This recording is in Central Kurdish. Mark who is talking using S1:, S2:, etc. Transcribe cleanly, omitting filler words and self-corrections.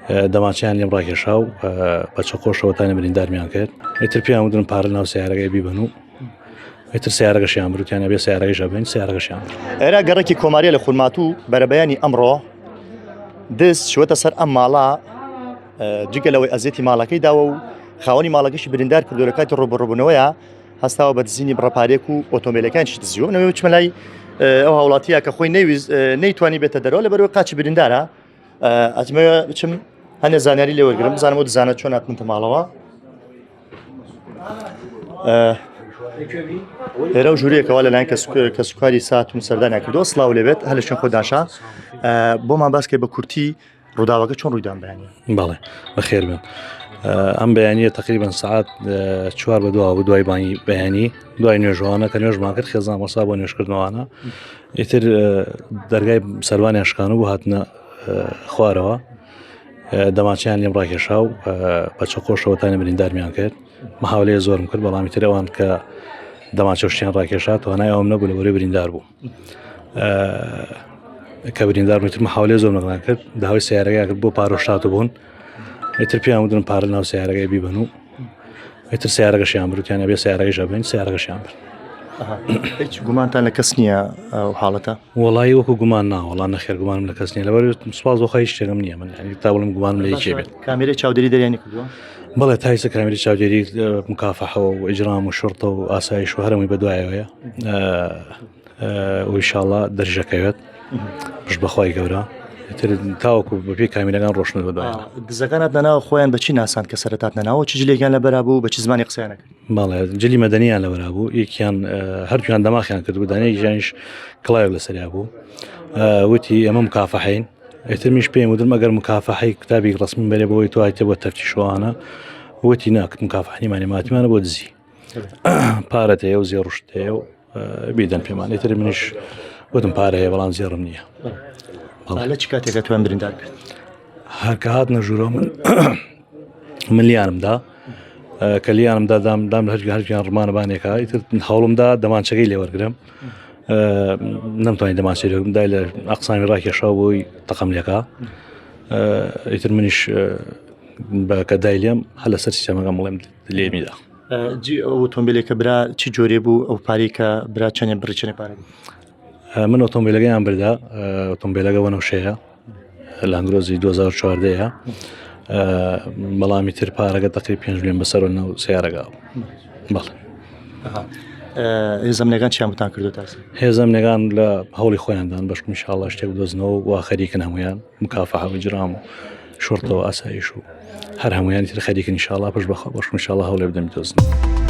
S1: دەمانچەیان لێم ڕاکێشا و بە چەقۆشەوە تانە بریندارمیان کرد ئیتر پێیان وتن پارە ناو سیارەکەی بیبن و ئیتر سیارەکەشیان بروتیان ئەبێ سیارەکەش ئەبین سیارەکەشیان
S2: ئێرە گەڕەکی کۆماریە لە خورماتوو بەرەبەیانی ئەمڕۆ دز چوەتە سەر ئەم ماڵە جگە لەوەی ئەزیەتی ماڵەکەی داوە و خاوەنی ماڵەکەشی بریندار کردو لە کاتی ڕوبڕبوونەوەیە هەستاوە بە دزینی بڕەپارێک و ئۆتۆمبیلەکانیش دزیوە نەوێ بچمە لای ئەو هاوڵاتیە کە خۆی نەیویست نەیتوانی بێتە دەرەوە لەبەرەوە قاچی بریندارە ئەتمەوێ بچم هەندێک زانیاری لێ وەرگرم بزانم ئەو دزانە چۆن هاتنەتە ماڵەوە ئێرە و ژوورێکەوە لەلایەن کەسوکاری ساتون سەردانیان کردو سڵاو لێبێت هەر لە شوێن خۆداشا بۆمان باسکەی بە کورتی ڕووداوەکە چۆن ڕوویدان بەیانی
S1: بەڵێ بەخێر بن ئەم بەیانیە تقریبان سعات چوار بە دوا بوو دوای بانگی بەیانی دوای نوێژوانە کە نوێژمان کرد خێزان وەسا بۆ نوێژکردنەوانە ئیتر دەرگای سەروانیان شکان و هاتنە خوارەوە دەماچیان لێم ڕاکێشا و بە چەقۆشەوە تانە بریندارمیان کرد محاولەیە زۆرم کرد بەڵامی تر ئەوان کە دەماچەشتیان ڕاکێشا توانای ئەوم نەبوو لە بەرەی بریندار بوو کە بریندار بوویتر محاولەیە زۆر نەڵان کرد داوای سیارەکە کرد بۆ پارۆشات بوون ئیتر پێیان وتن پارە ناو سیارەکەی بیبن و ئیتر سیارەکەشیان بروتیان ئەبێ سیارەکەش ئەبین سیارەکەشیان برد
S2: هیچ گومانتان لە کەس نییە ئەو حاڵەتە
S1: وەڵی وەکو گومان نا وەڵا نەخێر گومانم لە کەس نییە لەبەر سوپاس بۆ خی شتێکم نییە من یعنی تا بڵم گومانم لە یەکێ بێت
S2: کامێرەی چاودێری دەریانی کردووە
S1: بەڵێ تایسە کامێری چاودێری مکافحەوە و ئیجرام و شرطە و ئاسایش و هەرمووی بەدوایەوەیە و ئیشاڵا دەرژەکەوێت پشت بەخوای گەورە تر تاوەکو بەپێی کامیرەکان ڕۆشنە بەدوایان
S2: دزەکان هاتنە ناو خۆیان بە چی ناساند کە سەرەتا هاتنە ناوە چ جلێکیان لەبەرا بوو بە چ زمانی قسەیان کرد
S1: بەڵێ جلی مەدەنیان لەبەرا بوو یەکیان هەردوویان دەماخیان کرد بوو دانەیەکیانیش کڵاوێک لەسەریا بوو وتی ئێمە مکافحین ئیتر منیش پێم وتم ئەگەر مکافحەی کتابێک ڕسمی بەرێ بۆی تو هاتیە بۆ تەفتیشەوانە وتی ناکت مکافحنیمانی ماتیمانە بۆ دزی پارەت هەیە و زێڕشت هەیە و بیدەن پێمان ئیتر منیش وتم پارە هەیە بەڵام زێڕم نییە
S2: لە چ کاتێکە توان بریندار کرد
S1: هەرکە هاتنە ژوورەوە من من لیانمدا کە لیانمدا دام دام لە هەرگی هەرگیان ڕمانە بانێکە ئیتر هەوڵمدا دەمانچەکەی لێوەرگرم نەمتوانی دەمانچەی لێوەرگرم دای لە ئەقسامی ڕاکێشا بۆی تەقەم لێکا ئیتر منیش بە کە دای لێم هەر لەسەر سیستەمەکەم بڵێم لێمیدا
S2: جی ئەو ئۆتۆمبیلێکە برا چی جۆرێ بوو ئەو پارەی کە برا چەندێ بڕی چەندێ پارە بوو؟
S1: من ئۆتۆمبیلەکەیان بردا ئۆتۆمبیلەکە وەنەوشەیە لانگرۆزی 2014ەیە بەڵامی تر پارەکە تقری 5 میلیۆن بەسەر ناو سیارەکە بەڵێ
S2: هێزەمنەکان چیان بتان کردو تاس
S1: هێزەمنەکان لە هەوڵی خۆیاندان بەشکم انشاءالله شتێک بدۆزنەوە و خەریکن هەمویان مکافحە و ئیجرام و شرطە و ئاسایش و هەر هەمویانی تر خەریکن انشاءالله پشت بەخوا بەشکم انشاءالله هەوڵێ بدەن بدۆزنەوە.